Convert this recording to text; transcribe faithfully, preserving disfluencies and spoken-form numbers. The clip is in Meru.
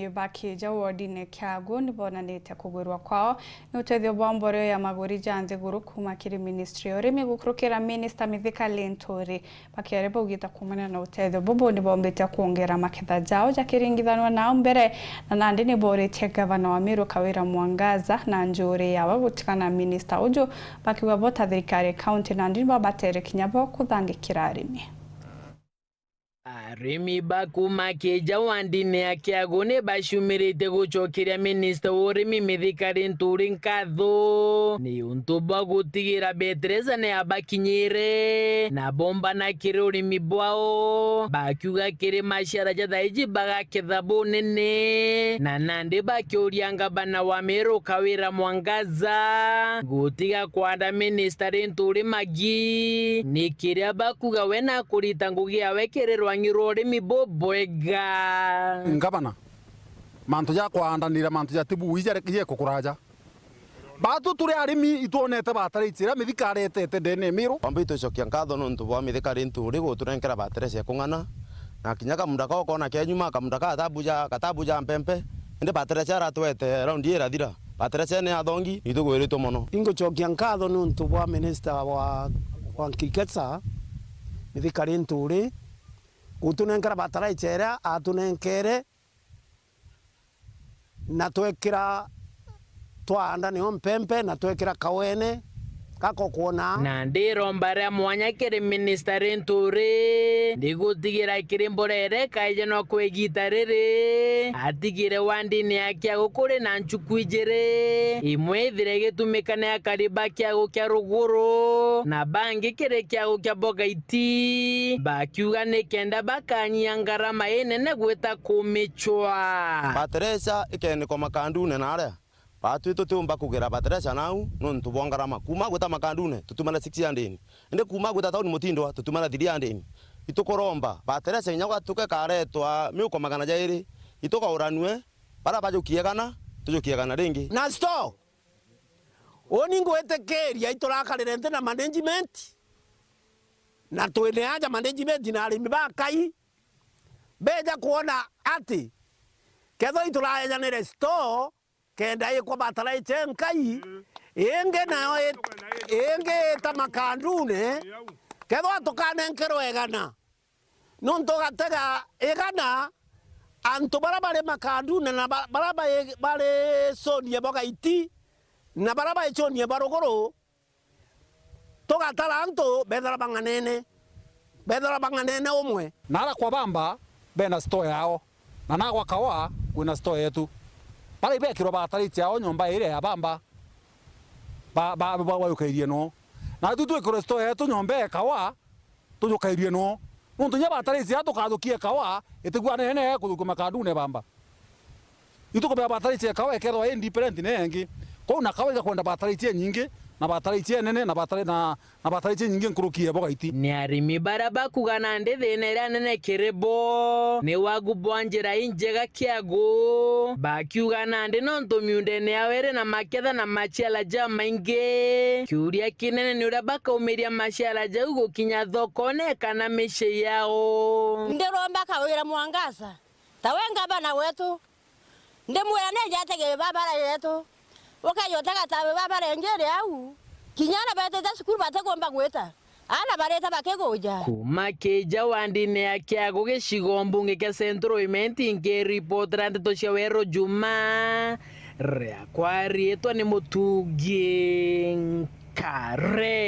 Bakija wodine Kiagu ni bonanite kugwirwa kwao ni utethio bwa mboreo ya maguri ja nthiguru kuuma kiri ministry ya urimi gukurukira Minister Mithika Linturi, bakiaria baugite kuumania na utethio bubu ni bombite kwongera maketha jao jakiringithanwa nao mbere, na nandi ni boritie gavana wa Meru Kawira Mwangaza na njuri yawe gutigana na minister uju, bakiuga bo ta thirikari ya county nandi ni babatere kinya bo kuthangikira arimi. Arimi ba kuuma Kija wandine ya Kiagu ni baciumiritie gucokeria minista wa urimi Mithika Linturi nkatho ni untu bwa gutigira beteresa ni abakinyire na bombana kiri urimi bwao, bakiuga kiri maciara ja thaiji bagaketha bunene, na nandi bakiuria ngabana wa Meru Kawira Mwangaza gutiga kwanda minista Linturi magi ni kiria bakuga we na kurita ngugi yawe kiri rwangi rwa urimi bubwega. Ngavana, mantu ja kwandanira, mantu ja tibu ija jekukuraja. Batu turi arimi itwonete bataraitira mithika aretete ndene ya Miru. Wambe itwicokia nkatho nontu bwa mithika Linturi guturenkera bateresa ya kung'ana, na kinya kamunda kao kona kea nyuma, kamunda ka gatabu ja, gatabu ja mpempe, indi bateresa aratwete raundi irathira. Bateresa ni athongi, ni tugwiritwe mono. Ingucokia nkatho nontu bwa minista wa, wa agriculture, Mithika Linturi, gutunenkera bataraicha iria atunenkere, na twekira twaanda nio mpempe, na twekira kawene gako kwona. Na ndiromba ria mwanya kiri minista Linturi, ndigutigira kiri mbura iria ikaejanwa kwa igita riri, atigire wandini ya Kiagu kuri na nchuku ijiri, imwe ithire igitumika ni akari ba Kiagu kia ruguru, na bangi kiri Kiagu kia Bogaiti, bakiuga ni kenda bakanyia ngarama inene gwita kumicwa. Bateresa ikenikwa makandune na aria. Batwi tutiumba kugera bateresa nau nontu bwa ngarama. Kuma gwita makandune, tutumana six hundred. Indi kuma gwita tauni Mutindwa, tutumana three hundred. Itukuromba, bateresa inya gwatuke karetwa miuko magana jairi, itukauranue, bara bajukie gana, tujukie gana ringi. Na store, uni ngwitikiria iturakarire nthi na management, na twine aja management na arimi ba kai, beja kwona ati kethwa ituraejanire store, kenda ikwa bataraiche nkai, ingi nayo it-, ingi ita makandune, kethwa tukanenkerwa igana. Nontu ugatega igana, antu bara bari makandune na ba-, bara bai-, bari conie bwa gaiti, na bara bai conie bwa ruguru, tugatara antu bethira bang'anene, bethira bang'anene umwe. Na ara kwa bamba bena store yao, na nagwa kawa kwina store yetu. Bara ibekirwa bataraiche yao nyomba iria ya bamba, ba-, ba-, ba-, bayukairie no. Na tu twikirwe store yetu nyomba ya kawa, tuyukairie no. Nontu inya bataraiche ya tukathukie kawa, itigua nene kuthukia makandune bamba. Itukubea bataraiche ya kawa ikethwa i independent na ingi. Kwou na kawa igakwenda bataraiche nyingi, na bataraiche nene, na batari-, na, na bataraiche nyingi nkuruki ya bogaiti. Ni arimi bara bakuga nandi thina iria nene kiri bo ni wagu bwa njira injega Kiagu, bakiuga nandi nontu miundene yao iri na maketha na maciara jamaingi. Kiuria kinene ni uria bakaumiria maciara jau gukinya thokone kana micii yao. Ndiromba Kawira Mwangaza, tawe ngavana wetu, ndimwira ni njatege barabara yetu, ukeja utega tawe barabara ingi iri au, kinya ana betite cukuru batikumba gwita, ana barite bakiguja. Kuma Kija wandine ya Kiagu gicigo mbunge kia Central Imenti, nkiripotera ndeto cia Weru Juma, riakwa riitwa ni Mutungi Nkare.